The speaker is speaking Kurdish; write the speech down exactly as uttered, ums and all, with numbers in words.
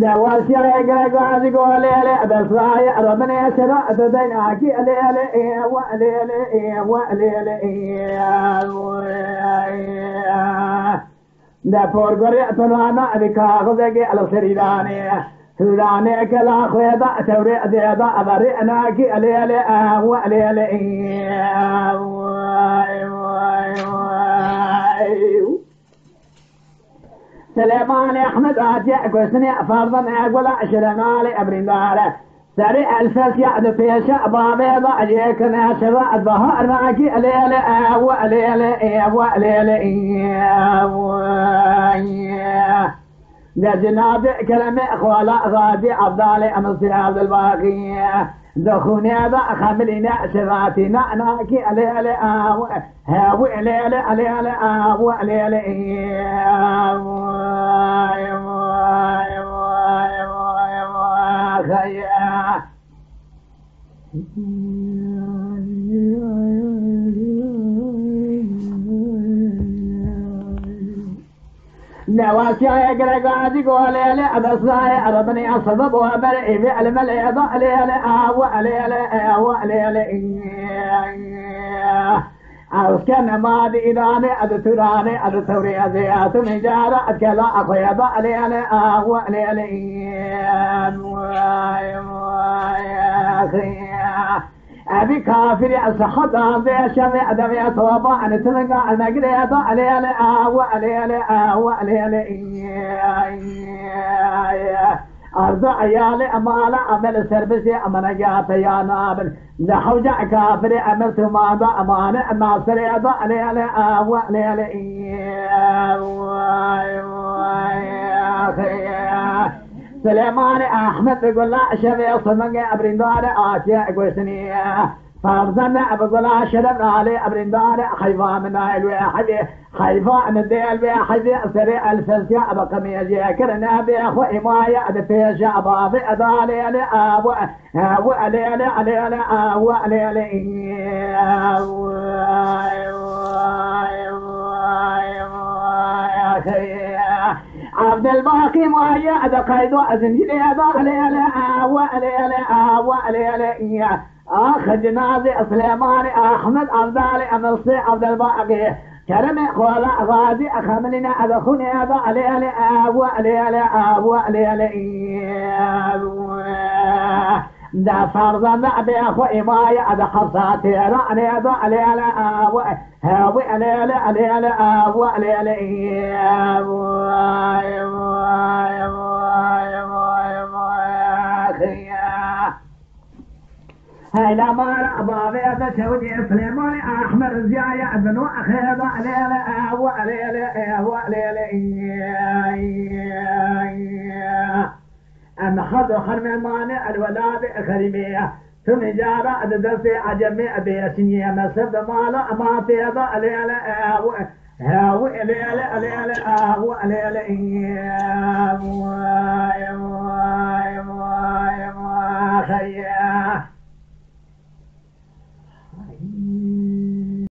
De wasiya gere gazi go lê lê, de saye arabine sera, de de naki lê lê, e, wa lê lê, e, wa lê lê, e, de porgore pelana, de kaxizeke el serî dane. Hûranê kela xwe da, tewrê dê da, avarê naki lê lê, e, wa lê lê, e, wa, wa, wa. Silêmanê Ehmed hatiye kuştinê, ferdan e gula şirinalê ebrîndare. Serê elfesiya di pêşe bavê da, jêkine şeva bahar nakî lê lê, ew lê lê, ew lê lê, ew. De cinabê keremê xwala Gazî Evdalê Emisî Evdilbaqî. Di xûnê de xemilîne şevatî na nakî lê lê, ew. Hewe lê lê, lê lê, ew lê lê, ew, ew, ew, xeye. Newasiya gere gazî go lê lê, ebesayê, ebebinê, sebeb û eber, êvê elme lê da, lê lê, ew lê lê, ew lê lê. Ez ke nema di Îranê, ez di Turanê, ez di Tewrê, ez ê, ez tu min cara, ez kela, ez xwe da, lê lê, ew lê lê. Evî kafirî ez seheta vê şevê edemê toba, ez tilinga ez megirê da, lê lê, ew lê lê, ew lê lê. Arda eyalê emala emel serbizê emana ya peyana bin. Li hewca kafirê emir tu manda emane nasirê da, lê lê, ew lê lê. Silêmanê Ehmed bi gula şevê simingê ebrîndare atiye goştinî. Farzane bi gula şeref ralê ebrîndare heyva min nayl wê heyvê. Heyva min dêl wê heyvê serê elfesiya bi qimêjê kirine bê xwe îmaye di pêşe bavê edalê lê ew. Ew lê lê, lê lê, ew lê lê. Evdilbaqî maye de qaydo zincîrê da, lê lê, ew lê lê, ew lê lê. Ax cinazê Silêmanê Ehmed Evdalê Emisê Evdilbaqî. Keremê xwala Gazî xemilîne ez xûnê da, lê lê, ew lê lê, ew lê lê. De ferzan de bê xwe îmaye, ez hepsa têranê da, lê lê, ew, hew lê lê, lê lê, ew lê lê. Heyla mara bavê de çewdê Silêmanê Ehmed Ziyaya, ez no xêda, lê lê, ew lê lê, ew lê lê. Em xedo xermê mane el weladê xerîmê. Tu micara di destê ecemê bêşiniyê me ser de mala ema pêda, lê lê, ew, ew, lê lê, lê lê, ew lê lê.